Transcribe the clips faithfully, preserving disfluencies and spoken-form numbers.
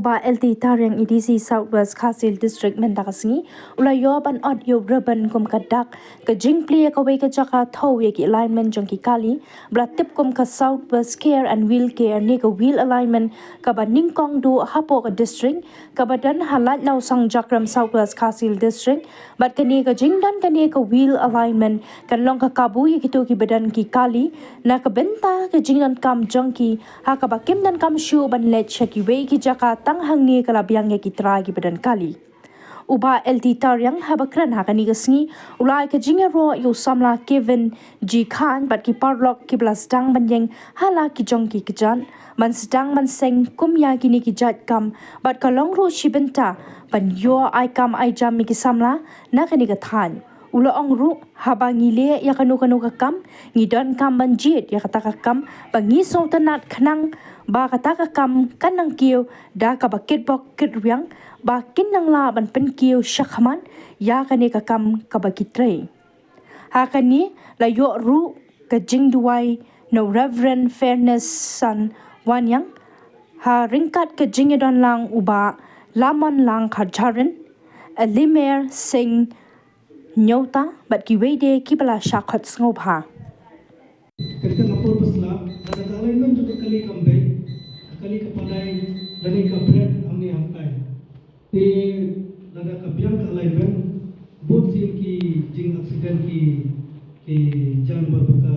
Bah L T Tariang, A D C South West Khasi Hills District, mynta ka sngi u la ïoh ban ot ïa u ribbon kum ka dak ka jingplie ïa kawei ka jaka thew ïa ki alignment jong ki kali ba la tip kum ka South West Care and Wheel Care ne ka wheel alignment kaba nyngkong duh hapoh ka district, kaba don ha Laitlawsang Jakrem, South West Khasi Hills District. Bad kane ka jingdon kane ka wheel alignment kan long ka kabu ïa kito kiba don ki kali na ka bynta ka jingdonkam jong ki, ha kaba kim donkam shuh ban leit sha kiwei ki jaka tang hangne ka la biang ïa ki trai kiba don kali. U Bah L T Tariang haba kren ha kane ka sngi u la ai ka jingïaroh ïa u samla Kevin G Khan bad ki paralok kiba la sdang ban ïeng ha la ki jong ki kjat ban sdang ban seng kum ïa kine ki jait kam, bad ka long ruh shi bynta ban ïoh ai kam ai jam ïa ki samla na kane ka thaiñ. U la ong ruh, haba ngi leh ïa kano kano ka kam, ngi donkam ban jied ïa kata ka kam ba ngi sngewtynnat, khnang ba kata ka kam kan nang kiew da kaba kitbok kitrwiang, ba kin nang lah ban pynkiew shakhmat ïa kane ka kam kaba ki trei. Ha kane la ïoh ruh ka jingduwai na u Reverend Fairness San Waniang, ha ryngkat ka jingïadon lang u Bah Lamon Lang Kharjharin, Alimer Singh Nyota bad kiwei de kiba la shah khot sngewbha. Kata ka por ba sla, lada ka alignment jong ka kali kam beit, ka kali ka padai lane ka bret hangne hangtai. Te lada ka biang ka alignment, bun sien ki jing accident ki, ki jan ba ka,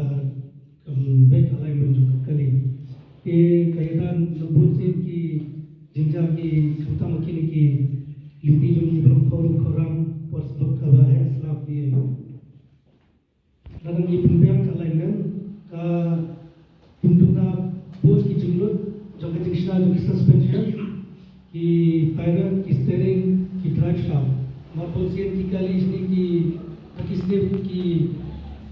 um, beit ka alignment jong ka kali. Te ka ïadon na bun sien ki jingjia ki khamtam kine ki lynti jong ngi ba long khawru khawram, por sbak kaba heh slap ïa. Lada ngi pynbiang ka alignment, ka pynbna bun ki jinglut jong ka jingshna jong ki suspension, ki tire, ki steering, ki drive shaft. Namar bun sien ki kali shini ki, ki sniff, ki,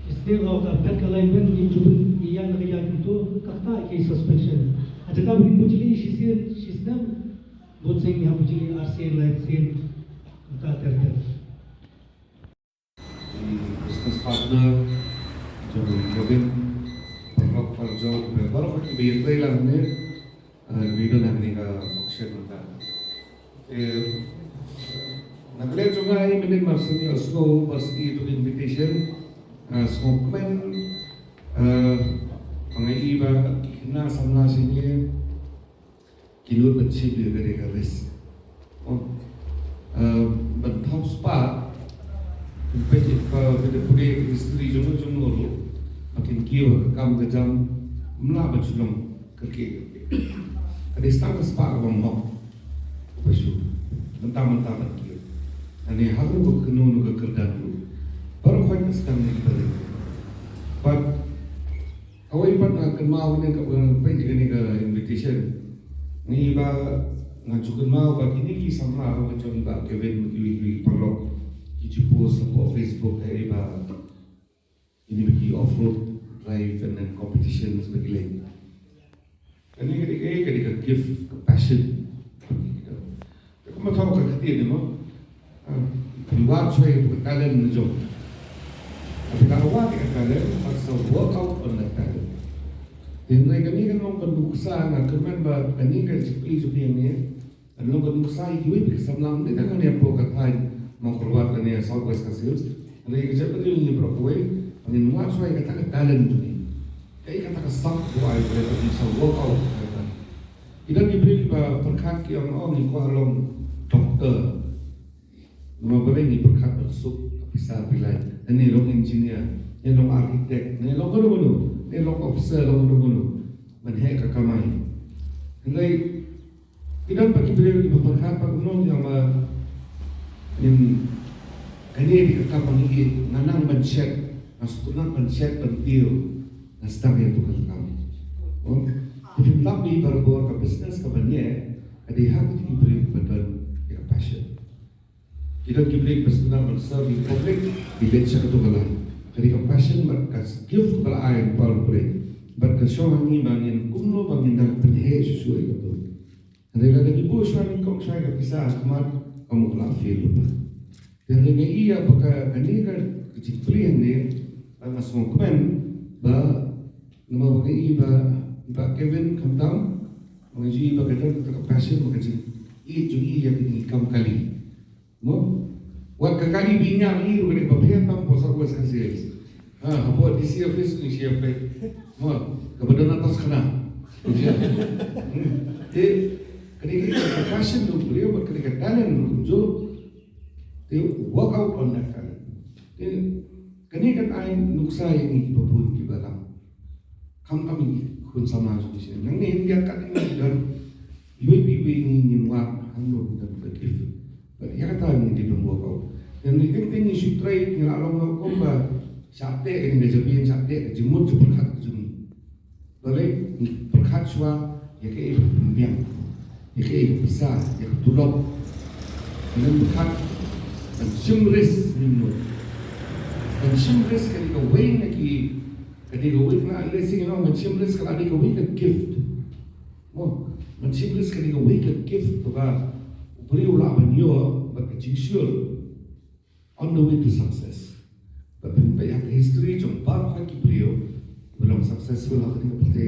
ki sniff, oh, ka phet ka alignment, ngi ju pyn, ngi ïaid na ka ïaid kumto, kata ki suspension. Haba ngi bujli shisien, shisnem, bun sien ngi hap bujli arsien, laisien, kata ter ter. Ki business partner jong Kevin, paralok parajor, baroh kiba ïatrei lang ne, eh, kiba don ha kane ka function mynta. Eh, na ka liang jong nga, i mynnin mar sien ïohsngew, mar sien ïoh invitation, eh, sngewkmen, eh, ba nga i ba ki khynnah samla sha ngi, ki nud ban shim ïa kane ka risk. Oh. Eh, ban thaw spah, peit ïa ka, peit ïa ka history jong u, jong u ruh, ba kin kiew ha ka kam ka jam, ym lah ban shu long kyrkieh kyrkieh. Ka dei tang ka spah kaba hok, kaba shu mynta mynta ban kiew. Ani ha ka ruh ka kynnoh ruh ka kyrdan ruh. Baroh khoit ka sdang na ki barit. But kawei pat nga kynmaw kane ka, peit kane ka invitation. Ngi ba, nga ju kynmaw ba kine ki samla ba jong i Bah Kevin, kiwei kiwei ki paralok ki ju post hapoh Facebook, eh, ba kine ba ki off-road drive and then competitions ba ki leh. Kane ka dei ka, ka dei ka gift, ka passion. Te kumba thaw ka ktien ne mo. Ah, phi wad shuwa ïa ka talent ne jong. Phi la wad ïa ka talent, but sa work out on the talent. Te hynrei kane ka long ka nuksa, nga kyrmen ba kane ka jingkylli jong phi hangne, ka long ka nuksa ïa kiwei pat ki samla, ym dei tang hangne hapoh ka thaiñ Mawkyrwat lane South West Khasi Hills. Hynrei ka jingkylli jong ngi baroh kawei, ba ngin wad shuwa ïa kata ka talent jong ngi. Kaei kata ka sap ba ai ba ngin sa work out kata. Ki don ki briew kiba pyrkhat ki ong, oh, ngi kwah long doctor. Namar balei? Ngi pyrkhat ban suk ka pisa pyllein. Ne long engineer, ne long architect, ne long kano kano, ne long officer, long kano kano. Ban heh ka kamai. Hynrei ki don pat ki briew kiba pyrkhat pat, kumno ngi ong ba, ngin, kane dei ka kam ba ngi, nga nang ban shet, nga sngewtynnat ban shet ban tiew, nga sdang ïa kato ka kam. Te phim lap ïa i barabor, ka business kaba neh ka dei ha kito ki briew kiba don ïa ka passion. Ki don ki briew kiba sngewtynnat ban serve the public, ki leit sha kato ka line. Ka dei ka passion bad ka gift kaba la ai na U Blei. Bad ka shong ha ngi ba ngin kumno ba ngin nang pynheh shuh shuh ïa kato. Hynrei lada ngi buh shuwa, ngi kok shuwa ïa ka pisa ha khmat, ka mut ka la fail lypa. Te hynrei nga ïohi ïa ba ka, kane ka jingplie hangne, ba nga sngewkmen ba, namar ba nga ïohi ba i Bah Kevin khamtam, ba nga ju ïohi ba ka don kata ka passion, ba ka jing i jong i ïa kine ki kam kali. Mo? Wat ka kali beiñar i ruh kane kaba pher tam hapoh South West Khasi Hills. Ha, hapoh D C office ngi share peit. Mo, kaba don ha Toscana. Hmm. Te kane ka passion jong u briew bad kane ka talent ruh kumjuh. Te work out on that talent. Te kane kan ai nuksa ïa ngi kiba bun kiba lam. Khamtam ïa ki khun samla jong ngi shisien. Nangne hynrei kat ngi don iwei pa iwei ngi ngin wad, hangno ngi don ka gift. Bad ïa kata ngi dei ban work out. Te ngi teng teng ngi shu trei, ngi la long kumba shah teh kane ka jabieng, shah teh ka jingmut jingpyrkhat ka jong ngi. Balei? Ngi pyrkhat shuwa ïa kaei ba pynbiang, ïa kaei ka pisa, ïa ka tulop. Ngi pyrkhat ban shim risk, ngi mut ban shim risk. Ka dei kawei na ki, ka dei kawei na, let's say, you know, ban shim risk ka la dei kawei ka gift. Mo, ban shim risk ka dei kawei ka gift kaba u briew u lah ban ïoh bad ka jingshitom on the way to success. Bad phin peit ha ka history jong baroh ki briew ba long successful ha kane ka pyrthei,